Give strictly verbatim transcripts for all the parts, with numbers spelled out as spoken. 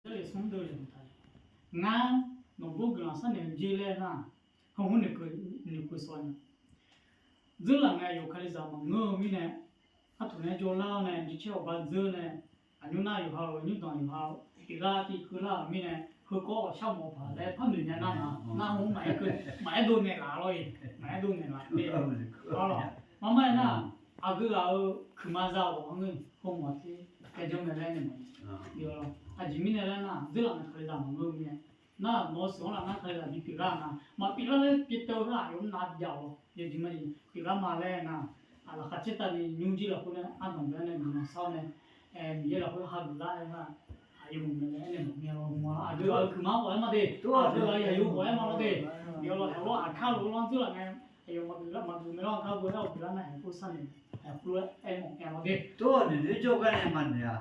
Jarlif smr deuv le taq, ngar nawq gor guiqlanq sharnaeq-eu jer laer nar, heu hmr noeqkeuv saw nya. Dzeurlaf ngae yawf Kalizaq maqngeur-eu mirnae, artoq nae jawrlar-awr nae jircaer awq bar dzeur nae, aqnymr nar yawqha-euq nymrdanq yawqha pyeuflar tiv keuvlar-euq mirnae, heukawv ghawqshar mawf paq laer par noeq nya nar nga. Nar hmr maqaer keuv, maqaer dov naeqlaf lawr-iq, maqaer dov naeqlaf te. Arlawq, marmar aernar, aqgeu ghaq-euq kuiqma za ghawq-anr ngeur-iq, heumawf-a ter, kaejanr mae laer naeq mawf-a. Aqjeq mirnae laer nar, dzeurlaf ngae Kalizaq maqngeur-eu mirnae, nar nawq-eu sheuq-anr laf nar Kalizaq bipyeuflar nga, maqpyeuflar laer pyeufdov-eu nar aqyawf mr nav jav-awq. Yawjeq ma jeq pyeuflar ma laer nar, aqlaqkhaq caertavni nymrjir lafkhoer nae ardanq bae-awr nae guiqlanq shar-awr nae, Miqyaer lafkhoer hageuf lar-aer nar, aqyawf maqngeur laer aernaeq mawf mir-a lawr. Aqgeu ghaq-euq kuiqma ghawq-aer ma de, aqgeu ghaq-euq yaqyo ghawq-aer ma lawr de. Yawlawq haeq lawr aqkar lof-aer lanr dzeurlaf ngae, aqyawf maqgeuf lar maqgeuf mae lawr aqkar ghoe-aer ghawqgeuf lar nar haeq khoer sharnaeq haeq khoer-aer mawf mir-a lawr de. Tov-awq noeqnoeq jawr-eu gar nae maqnoeq-a.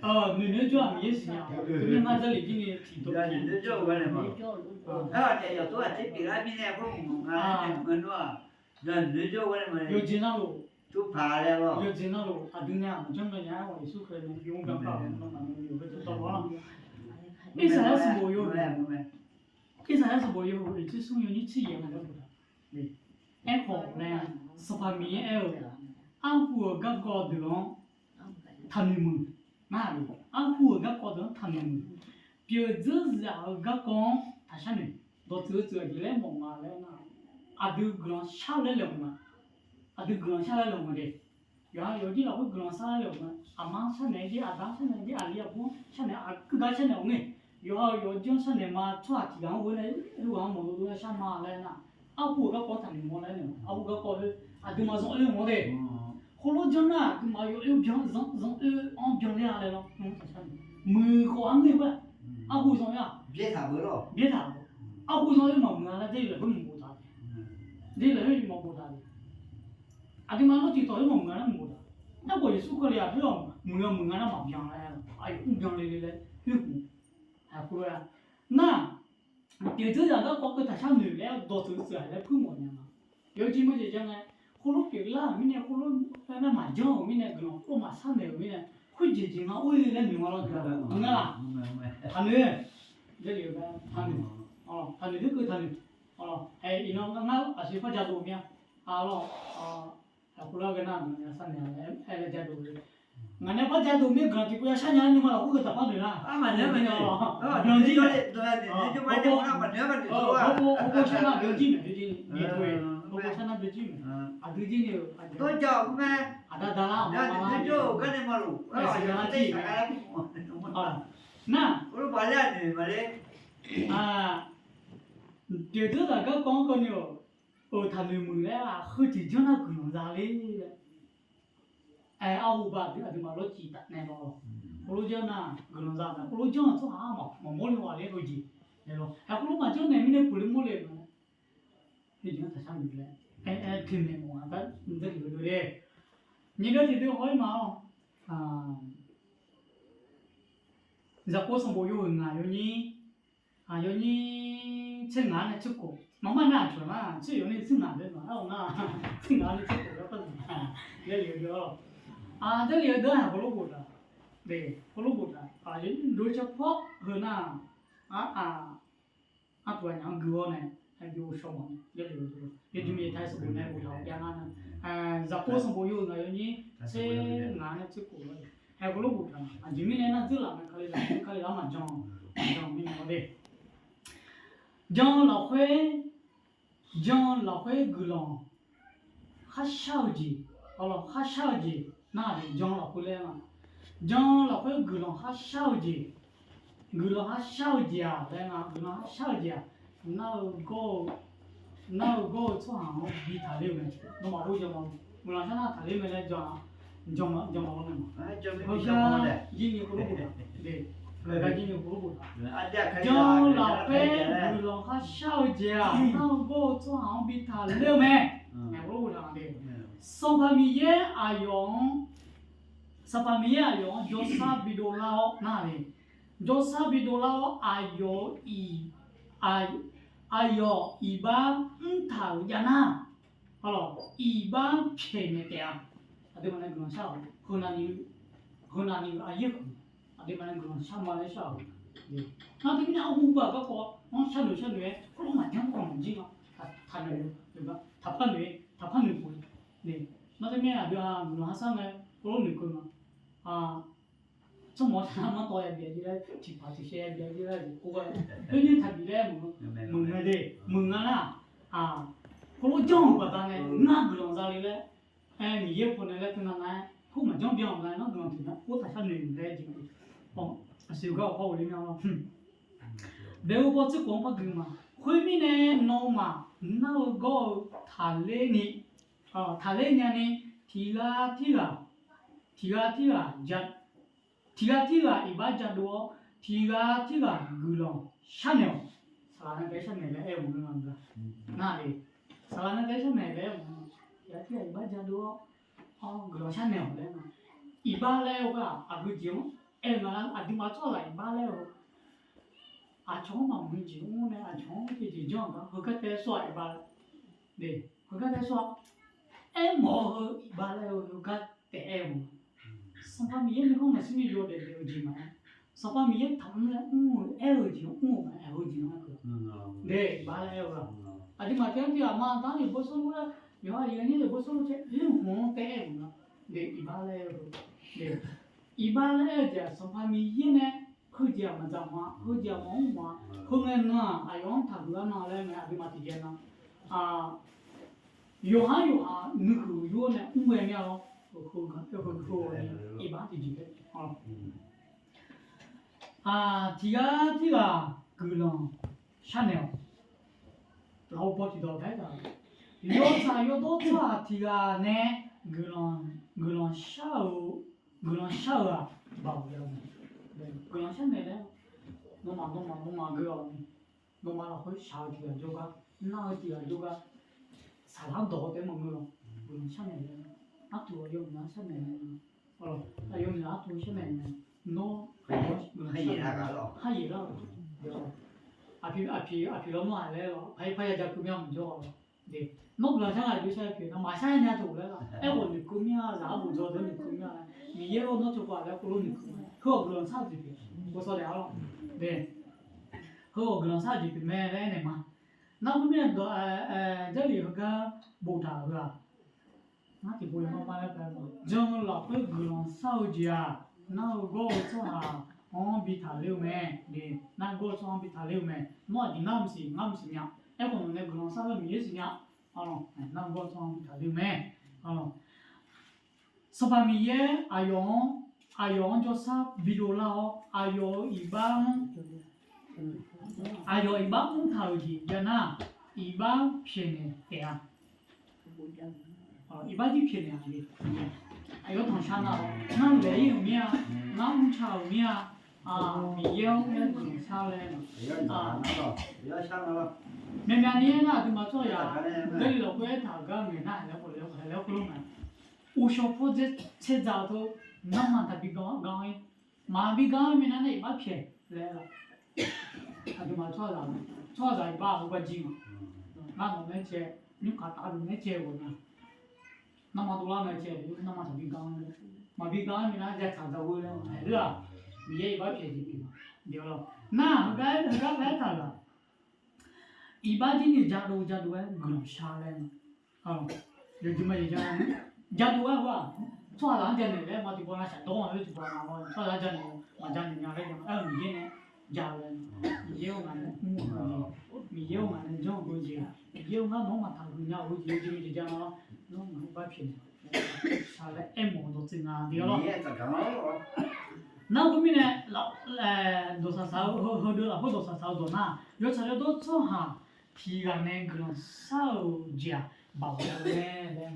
Noeqnoeq jawr-aq Miqyaer siqnya-awq. Teumirnae ngar Jarlif jir ni tiqdawq noeqnoeq jawr-eu gar nae ma. Aer-awq nae yawqtov aqter pyeuflar mirnae khoer maqnga-a. Yawqjeq navluf, yawqjeq navluf aqdui nae aqmyanr bae nya-aer ghawq Yeqsur Kali nae bimr byanlar-awq. Nawmaf nae yawqha jawr dawr-awr, Irsaqyar sanqbof yawhuiq, Irsaqyar sanqbof yawhuiq-iq tsersmr yawnyir tser yaeq-anr maqya boftaq. Aerkhawf nae, Sanqpaq Miqyaer aer-eu, arhu-euq garkawv deuq-anr taqnoeq muiq nar-aq, arhu-euq garkawv deuq-anr taqnoeq muiq, pyeuf dzeur zaf-eu garkawv-anr taqshar noeq, dawqtsuif-eu tsuif-aq jeq laer mawf nga laer nar, aqdui guiqlanq shar-eu laer laeqhmq nga, aqdui guiqlanq shar laer laeqhmq de. Yawqha yawqjir lafkhoer guiqlanq shar laer laeqhmq nga, aqma-anr sharnaeq-aer jer, aqda-anr sharnaeq-aer jer, aqli aqbur-anr sharnaeq-aer, aqkuir gar sharnaeq-awq ngae, yawqha-euq yawqjir-anr sharnaeq ma tsawrhaq tiq ghaq-anr ghoe nae, oerghaq-anr maqlof dov nae shar ma laer nar, arhu-euq garkawv-anr taqnoeq mawr laer nae, arhu garkawv-eu aqduimaf zanq oe mawr de. Khoerlof janr nar aqduimaf yawoer byan zanq zanq oe-anr byanler-a laer lawr. Muiq khawf-anr ngeur-eu gar, arhu zanq oe-aq, byaertaq-eu, arhu zanq oe maqmuiq-a laer Jarlif lafkhoer maqboftaq. Jarlif lafkhoer maqboftaq. Aqduimaf lawr tiqtawq-aer maqmuiq-a laer maqboftaq. Aerkhawf Yeqsur Kali-aq khoer-aq muiq-a muiq nga nar maqbyan laer, aqyawf mrbyan le le laer khoer hmq. Aqkhoer-a nar, pyeuf dzeur zaf garkawv keuv taqshar noeq laer dawqtsuif-eu tsuif-aq laer puirmawf nya nga. Yawjeq maqjeq ja ngae, khoerlof pyeuflar-euq mirnae, khoerlof nar maqjanr-euq mirnae, guiqlanq khoerlof maqshar naeq-euq mirnae, khoerjeq jeq nga or-ir laer noeq nga lawr. Nar laq, taqnoeq, Jarlif-eu gar taqnoeq, taqnoeq, taqnoeq, iqnan ngar aqsur par jadov mir-a. Arlawr, aqkhoerlar ghae nar ngaq nae sharnaeq-a laer aer laer jadov le. Ngaq nae par jadov mir-eu guiqlanq tiqpov ya sharnya-aer nuima lafkhoer heu taqpar noeq nar, byanjir, byanjir, hawbo shar nar byanjir mae, byanjir ni, hawbo shar nar byanjir mae. Aqdui jir ni-euq aqda da lar, aqda da lar, nar, pyeuf dzeur zaq garkawv-anr keuvni-euq, euq taqnoeq muiq laer-aq, heu tiq janr nar guiqlanq za ler laer. Aer, arhu ba aqduimaf lawr ciq taf nae lawr. Khoerlof janr nar guiqlanq za mae, khoerlof janr-eu tsawrhaq-aq maqmawr le ghaq ler-eu jeq. Aer, khoerlof maqjanr naeq mirnae puq le mawr le-euq mae. Aer, aer, tiq maeq mawf-a gar mqdzaer tiq dov dov le. Nyiq dov tiq dov haw-ir ma-awr, Zaqkov sanqbof yawhuiq ngaq yawnyir, yawnyir tser ngaq-anr nae tser khof. Maqmar nar aqcawq nar tser yawf ni tser ngaq laer ma-awr nar, tser ngaq-anr nae tser khof laer par zaq. Jarlif-eu deuq-awr, Jarlif-eu deuq-anr haq heulof boftaq, heulof boftaq, dov caw pawr heu nar, arpoeq aqnyaf-anr gui-awr nae, aerbyov shawr mawf-a. Yawjeq mirnae taq sanqbof nae boftaq-awr jav nar nar, Zaqkov sanqbof yawhuiq ngaq yawnyir tser ngaq-anr nae tser khof-a. Haq heulof boftaq, aqjeq mirnae nar dzeurlaf ngae Kalizaq, Kalizaq-anr maqjan, maqjan mirnae-awr de. Jan-eu lafkhoer, jan-eu lafkhoer guiqlanq kharshar-eu jeq, awq, kharshar-eu jeq nar-aq, jan-eu lafkhoer laer nga. Jan-eu lafkhoer guiqlanq kharshar-eu jeq, guiqlanq kharshar-eu jeq-aq laer nga, guiqlanq kharshar-eu jeq-aq, nar-eu gawr-eu, nar-eu gawr-eu tsawrhaq-anr bi taqler-eu mae. Nawmaf khoer jan ma, guiqlanq shar nar taqler mae laer jan-a, jan ma, jan ma lawr mae. Heugar jir ni heulof boftaq, heugar jir ni heulof boftaq, jan-eu lafkhoer guiqlanq kharshar-eu jeq-aq, nar-eu gawr-eu tsawrhaq-anr bi taqler-eu mae. Sanqpaq Miqyaer aqyawf-anr, Sanqpaq Miqyaer aqyawf-anr jawrshar bidov lar-awr nar-aq, jawrshar bidov lar-awr aqyawf-eu iq, aqyawf iqbax mrtaq-euq jav nar, iqbax pyaeqnaeq taef-a. Aqduimaf nae guiqlanq shar-awq, heunav ni, heunav ni-eu aqyaer khawf Aqduimaf nae guiqlanq shar ma laer shar-awq. Nar teumirnae arhu baq garkawv-anr sharnoeq sharnoeq-aer, khoerlof maqjanr kawq maqjir ma. Taqnoeq, taqpar noeq, taqpar noeq khof. Nar teumirnae aqdui-aq guiqlanq harsar ngae, khoerlof noeqkeuv ma. Tsawrmawq-anr taqnar manr tawv ya bif-a jir laer, tiqpaq tiqshaev ya bif-a jir laer, khoergar khoer nymr taqbif laer meuq ngae de, meuq nga nar, khoerlof janr-euq baqdanae ngar guiqlanq zale laer, aer, Miqyaer pawnae laer teunav nav-aer khoer maqjanr byan-euq nga nar guiqlanq tiqnya khoer taqshar noeq laer jeq, aqsiq gar-awq par ghofler nya lawr. Bae-eu baw tserkhof-anr par gui ma. Khoermirnae nawmaf nar-eu gawr-eu taqler ni, taqler nyani, tiqghaq tirghaq, tiqghaq tirghaq ja, tiqghaq tirghaq iqbax jadov-awr, tiqghaq tirghaq guiqlanq sharnaeq-awq. Saqlaq nae bae sharnaeq laer aer-eu maqngeur nga. Nar-aq, saqlaq nae bae sharnaeq laer aer-eu maqngeur. Tiqghaq tirghaq iqbax jadov-awr, guiqlanq sharnaeq-awq laer nga. Iqbax laer aer-eu khoer-aq, aqgeujeq-anr aer-eu nga. Aqduimaf tsawrhaqzaq iqbax laer-eu aqcawq-anr maqmuiq jeq mr nae aqcawq-anr jeq janr-euq gar heugar taef-aer sawr-aq iqbax laer. Heugar taef-aer sawr-a. Aermawf-eu heu iqbax laer-eu heugar taef-aer-eu ma. Sanqpaq Miqyaer nuikhanr maqshir ni yawdaef daef-eu jeq maqaer, Sanqpaq Miqyaer taqmr laer mr-eu aer-eu jeq-anr mr-eu maqaer, heu jeq-anr aer-eu de iqbax laer aer-eu-aq, aqduimaf taef-aer tiq ghaq ma dar-anr yawqbawr sawrlur laer, yawqha yawnyir yawqbawr sawrlur caer lmq-anr taef-aer-eu ma. De iqbax laer aer-eu, de iqbax laer aer-eu jeq-aq Sanqpaq Miqyaer nae heujeq-aq maqdzaq ma, heujeq-aq maqmr ma. Heu ngae nan-aq aqyawf-anr taqguq gar nan laer ngae aqduimaf tiqjeq nan yawqha-anr yawqha nuikhanr-euq yur-awr nae mr ghae mir-a lawr. Heu-aq ni iqbax tiqjeq-a. Tiqghaq tirghaq guiqlanq sharnaeq-awq. Lafov paw tiqdawq taef-aer taq, yawtsaq yawdawr tsawrhaq tiqghaq nae guiqlanq shar-eu, guiqlanq shar-eu-aq, baoq ya-eu mae. Guiqlanq sharnaeq laer, nawmaf nawmaf nawmaf geu-awq ni, nawmaf lafkhoer shaq-eu tiqghaq jawrgar, nar-eu tiqghaq jawrgar, saqlaq-anr dawq-eu taef-aer maqngeur-awq. Guiqlanq sharnaeq laer, artuq aqyawf nar sharnaeq laer, aqyawf nar artuq sharnaeq laer, nawr guiqlanq sharnaeq laer, hayaeq lar-awq. Aqpiq aqpiq aqpiq lawr nawr-aq laer lawr, paq-ir paq-ir ya ja keuv mir-a maqjawr-awq. Nawr guiqlanq shar-aq aqjox shar-aer pyeuf nar maqshar nya taq-euq laer lawr, aerkhawf noeqkeuv mir-a, zaq-awr bof dzaw deuq noeqkeuv mir-a laer, Miqyaer-or nawr tsawrkawv-aq laer khoerlof noeqkeuv-a, heu-awq guiqlanq shar-eu jeq pyeuf, bosaw daef-a lawr. Heu-awq guiqlanq shar-eu jeq pyeuf mae laer aernaeq ma. Nar khoermirnae dawq, Jarlif heugar boftaq-euq heu-aq, ngar tiqpov-aer mar mar laer pae, jan-eu lafkhoer guiqlanq shar-eu jeq-aq, nar-eu gawr-eu tsawrhaq-anr bi taqler-eu mae. Nar gawr-eu tsawrhaq-anr bi taqler-eu mae. Nawr aqjeq ngar mqsiq ngar mqsiq nya. Aerkhawf nawq nae guiqlanq shar-eu Miqyaer siqnya. Nar gawr-eu tsawrhaq-anr bi taqler-eu mae. Sanqpaq Miqyaer aqyawf-anr, aqyawf-anr jawrshar bidov lar-awr aqyawf-euq iqbax-anr, aqyawf iqbax mrtaq-euq jeq jav nar, iqbax pyaeqnaeq taef-a. Iqbax jir pyaeqnaeq-a. Aqyawf tanqshar nar-awq, ngar laeq-ir-euq mir-a, ngar mrca-euq mir-a, Miqyaer-anr guiqlanq shar laer. Myavmyavni aernar aqduimaf tsawrhaq-aq, Jarlif lafkhoer aertaq-euq gar ngaeq nar, laer khoerlof ngae, uqshawq pawdzae tsaerdza-eu teu, ngamaf taqbi gar-ir, maqbi gar-ir minav nar iqbax pyaeq laer-a. Aqduimaf tsawrhaqzaq, tsawrhaqzaq iqbax-aq heugar jir nga. Ngar nawq nae cae, nymrkaq taf-eu nae cae ghawqmya. Narma dovlar ngae cae, narma taqbi gar-ir, maqbi gar-ir minav-aer ja tsaq dzaq-eu laer-a. Miqyaer iqbax pyaeq jeq pyeuf ma. Nar heugar heugar aertaq-euq-aq, iqbax jir ni jadov jadov-aer guiqlanq shar laer-a. Yawjeq ma jeq ja, jadov-aer heu-aq, tsawrhaqzaq-anr janaeq laer ma tiqpov nav shaqdawr-a laer tiqpov nav-awr tsawrhaqzaq-anr janaeq-a maqjanaeq nya laer ja, aer-eu Miqyaer nae ja laer, Miqyaer-or ngaq nae mr-eu jeq, Miqyaer-or ngaq nae janr-eu jeq, Miqyaer-or ngar nawq-anr maqtaq huiq nya-eu jeq, yawjeq ma jeq ja-a, nawr ngaq-anr iqbax pyaeqnaeq shaq laer aermawf-eu dawqtsuif nga. Nar khoermirnae, dawqsaq saq-eu heudeuq lafkhoer dawqsaq saq-eu dawq nar, yawtsaq yawdawr tsawrhaq tiqghaq nae guiqlanq shar-euq jeq-aq, baoq ya-eu mae laer.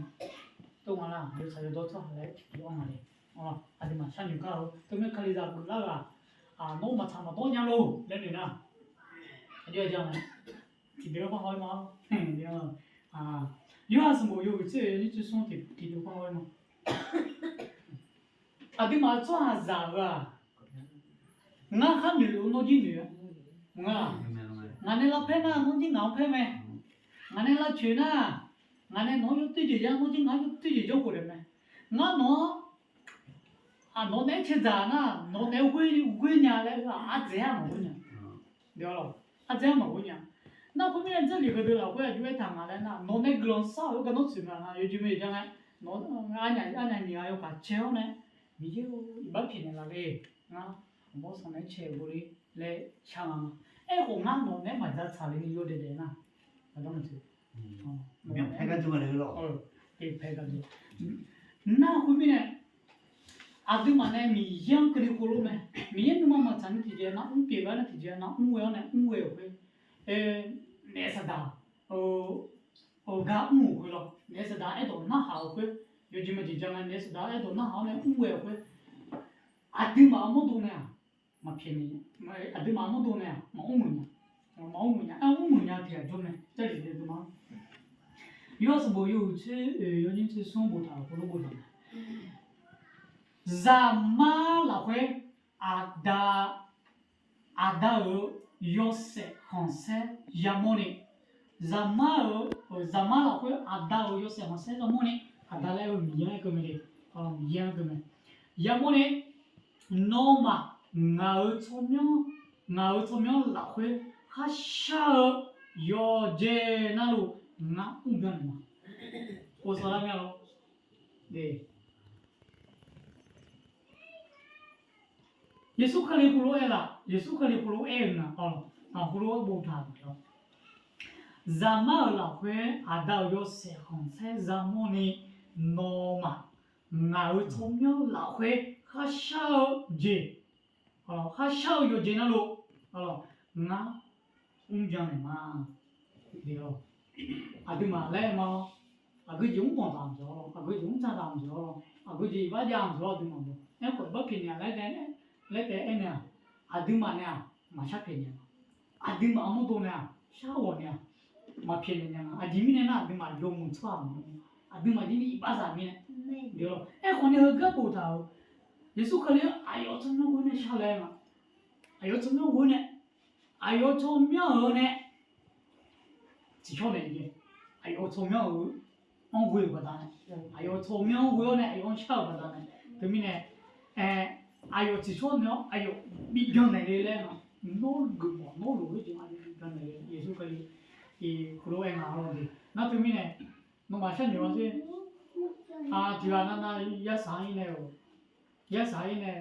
Tov nga nar, yawtsaq yawdawr tsawrhaq laer tiqpov-anr nga le. Aqduimaf sharnoeq gar-eu teumirnae kalizaq geuflar ghaq, nawr maqtsaq maqdawr nya lor laer noeq nar, aqjox-aer ja ma. Tiqdeuq-anr par haw-aer ma. Yorhaq sanqbof yawhuiq tser-oe nyiq tser smr tiqdeuq par haw-aer ma. Aqduimaf tsawrhaqzaq-euq-aq, ngar khar noeq lof-eu nawr jir noeq-a. Ngar, ngaq nae lavpaer nar nawr jir ngaq-anr paer mae. Ngaq nae lavcoeq nar, ngaq nae nawq-anr yawtuir jeq janr, nawr jir ngaq-anr yawtuir jeq janr khof daef mae. Ngar nawq-anr Aq, nawq naeq-aer caedzaq nar, nawq naeq-aer ghoer, ghoer nya laer, ardzaeq-aer maqghoer nya. Ardzaeq-aer maqghoer nya. Nar khoermirnae, Jarlif heudeuq lafkhoer aqjox aertaq nga laer nar, nawq nae guiqlanq shar-euq gardanr tsoeq ma nar, yawjeq maeq ja ngae, nawq arnyaf nyiq ghaq yawkaq cae-awr nae, Miqyaer-or, iqbax pyaeqnaeq laf le. Ngar aqbawr sanq naeq-aer cae-euq bor le laer shar nga. Aerkhawf ngar nawq naeq-aer maqja tsaq le ni yawdaef daef nar, aqda maqtsoeq. Nar khoermirnae, aqduimaf nae Miqyaer-anr keuvle khoerlof mae. Miqyaer nuima maqtsaq ni tiqjeq nar mr pyeuf gar nar tiqjeq nar mr ghae-awr nae mr ghae-euq khoer, naef saqdaq-eu gar mr-euq khoer lawr, naef saqdaq aerdawq narhaq-euq khoer, yawjeq maqjeq ja ngae naef saqdaq aerdawq narhaq-awr nae mr ghae-euq khoer, aqduimaf armawr dov nae-aq, maqpyaeq naeq, aqduimaf armawr dov nae-aq maqmr muiq nya, maqmr muiq nya, armr muiq nya tiq ghaq jawr mae. Jarlif deuq deuq ma, yawsanqbof yawhuiq tser oeq yawnyir tser smr boftaq-euq khoerlof boftaq mae. Zaqmar lafkhoer aqda, aqda-euq yawshaef khanqsaer yamawrni, zaqmar-euq, zaqmar lafkhoer aqda-euq yawshaef khanqsaer yamawrni, aqda laer-eu Miqyaer-anr keuv mae le, Miqyaer-anr keuv mae. Yamawrni, nawmaf ngaq-euq tsawrmyanr, ngaq-euq tsawrmyanr lafkhoer kharshar-eu yawqjeq navluf ngar mrbyan naeq ma. Ghofsawq lar mir-a lor. Yeqsur Kali heulof-aer laf, Yeqsur Kali heulof-aer-eu nga, heulof-aer boftaq-euq lawr. Zaqmar-euq lafkhoer aqda-euq yawshaef khanqsaer yamawrni, nawmaf ngaq-euq tsawrmyanr lafkhoer kharshar-eu jeq, kharshar-eu yawqjeq navluf ngar mrbyan naeq ma. Aqduimaf laer ma, aqgeujeq mrbanq taq maqdzawq-awr, aqgeujeq mrcan taq maqdzawq-awr, aqgeujeq iqbax jav maqdzawq-awr, aqduimaf-aq. Aerkhawf iqbax pyaeqnaeq-a laer taef, laer taef aernaeq-aq, aqduimaf nae-aq maqshar pyaeqnaeq-a. Aqduimaf armawr dov nae-aq, shar ghawq nae-aq, maqpyaeqnaeq nya nga. Aqjeq mirnae nar, aqduimaf yawmuiq tsawrhaq maqngeur, aqduimaf jir ni iqbaxzaq mirnae. Aerkhawf ni heugar boftaq-euq, Yeqsur Kali-anr aqyawf tsawrmyanr ghoer nae shar laer nga. Aqyawf tsawrmyanr ghoer nae, aqyawf tsawrmyanr-euq nae tsiqshawr naeq-eu jeq, aqyawf tsawrmyanr-euq anr ghoe-euq baqdanae, aqyawf tsawrmyanr-anr ghoe-awr nae aqyawf-anr shar-euq baqdanae, teumirnae, aqyawf tsiqshawr naeq-awr aqyawf bibyan naeq le laer nga. Nawr geufmawf nawr loq-eu jeq-anr aqyawf bibyan naeq le. Yeqsur Kali heulof-aer nga-awr de. Nar teumirnae, nawmaf sharnoeq-awr sher. Tiqghaq navnav yarsaq-anr ir nae-euq, yarsaq-ir nae,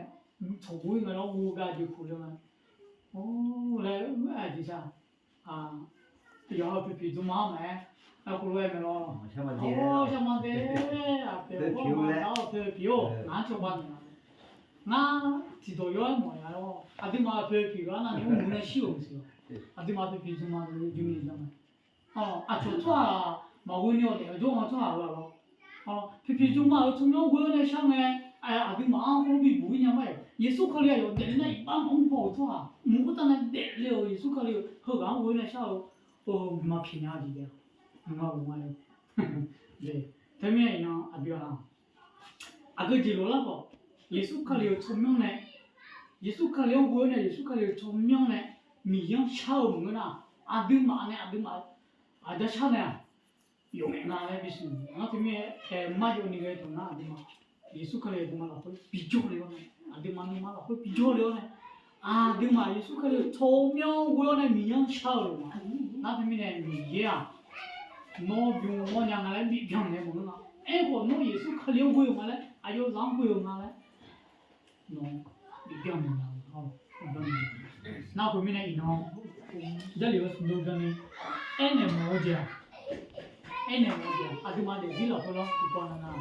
tsawqgor-ir nga lawr, ghovgar jeq puq le nga. Or, laer-eu aqjeq sar, yawqha-euq poeqpiq dzmrma-anr maqaer, aer, khoerlof-aer mae lawr. Or, sharma dae, aqpoeq-awr ma dar-awr poeqpiq-or, ngaq-anr cawba naeq ma. Ngar tiqdawq yawr-aer mawf ya lawr. Aqduimaf-euq poeqpiq-eu arnavni mr-eu nae shir-euq maqsiq-a. Aqduimaf poeqpiq dzmrma-eu jmr-eu jan ma. Aqcawq tsawrhaq maqghoe ni-awq daef-eu jawr nga tsawrhaq-eu-aq lawr. Poeqpiq dzmrma-euq tsawrmyanr ghoe-awr nae shar ngae, aqduimaf-anr khoerlof bibuq-ir nya ma-aq. Yeqsur Kali aqyawf daefle nar iqbax maqmr paw-euq tsawrhaq, mq khoertav nae daefle-euq Yeqsur Kali-eu heughaq-anr ghoe-awr nae shar-eu, maqpyaeq nya-eu jeq daef-a. Ngar-eu nga-aer, teumirnae iqnan aqdui-aq, aqgeujeq lof lar khawf, Yeqsur Kali-euq tsawrmyanr nae, Yeqsur Kali-anr ghoe-awr nae Yeqsur Kali-euq tsawrmyanr nae Miqyaer-anr shar-eu maqngeur nar, aqduimaf nae aqduimaf aqda shar nae-aq, yawqngae nga laer bisiq. Ngar teumirnae aer, aer, marjawv ni ghae taq nar aqduimaf Yeqsur Kali aqduimaf lafkhoer bijawr le-awr nae, aqduimaf nuima lafkhoer bijawr le-awr nae, aqduimaf Yeqsur Kali-euq tsawrmyanr ghoe-awr nae Miqyaer-anr shar-eu lof ma. Nar teumirnae Miqyaer-aq, nawr bym-awr nya nga laer bibyan naeq maqngeur nga. Aerkhawf nawr Yeqsur Kali-anr ghoe-euq nga laer, aqyawfzaq-anr ghoe-euq nga laer, nawq bibyan naeq nga. Nar khoermirnae iqnan Jarlif-eu smqdov byanni, aernaeq mawf-eu jeq-aq, aernaeq mawf-eu jeq-aq, aqduimaf daefzir lafkhoer lawr tiqpawf navnav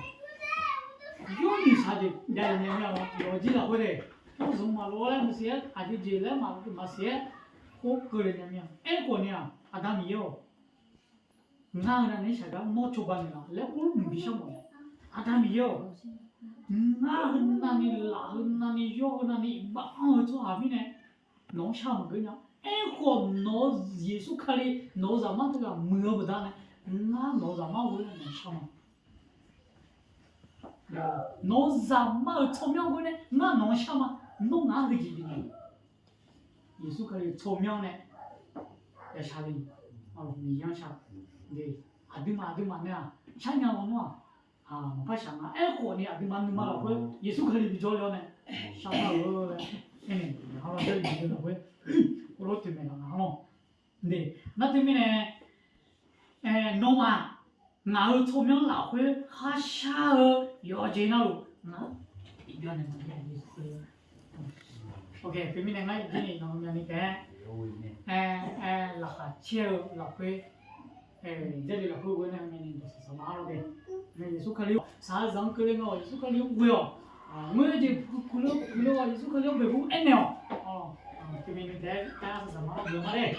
yawr nuisaq jeq jav-eu nya mir-a lawr. Yawqjir lafkhoer de, yawr zmq maqlof-awr laer maqsiq-aer, aqjeq jeq laer maqsiq-aer, khoer keuvle nya mir-a. Aerkhawf ni-aq, Aqda Miqyaer-awq, ngar heu navni shaqgar nawr cawba naeqlaf laer khoer mqbishar mawf-a. Aqda Miqyaer-awq, ngar heu navni laf, heu navni yawr, heu navni iqbax anr-eu tsawrhaq mirnae nawq-anr shar maqgeur nya. Aerkhawf nawq-eu Yeqsur Kali nawq-eu zaqmar teughaq muiq-eu baqdanae, ngar nawq-eu zaqmar ghoe-awr nae nawq-anr shar ma. Nawq-eu zaqmar-euq tsawrmyanr ghoe-awr nae ngar nawq-anr shar ma. Nawr ngaq-anr heujeq bifnaeq-a. Yeqsur Kali-euq tsawrmyanr nae yashar le. Miqyaer-anr shar. Aqduimaf aqduimaf nae-aq, sharnya lawnmr-aq, maqpar shaq nga. Aerkhawf ni aqduimaf nuima lafkhoer Yeqsur Kali bijawr le-awr nae, shar tar-eu laer aernaeq-a lawr. Jawrle lafkhoer heulof toeqmaeq laf nga lawr. Nar teumirnae, nawmaf ngaq-euq tsawrmyanr lafkhoer kharshar-eu yawqjeq navluf ngaq-anr iqbyan naeq ma. Teumirnae ngar iqbyan ni nawq-eu myavni taef-aer laqkhaq caer-eu lafkhoer, Jarlif lafkhoer ghoe-awr nae myavni dawqsaq saqma-ar lawr de. Yeqsur Kali-or, shaqzanq-anr keuvle ngae-awq, Yeqsur Kali-anr ghoe-awq. Ngoer jeq kuqle-awr, Yeqsur Kali-anr baeqhu aernaeq-awq. Teumirnae taef-aer arsaq saqma-ar ghoe-eu ma de.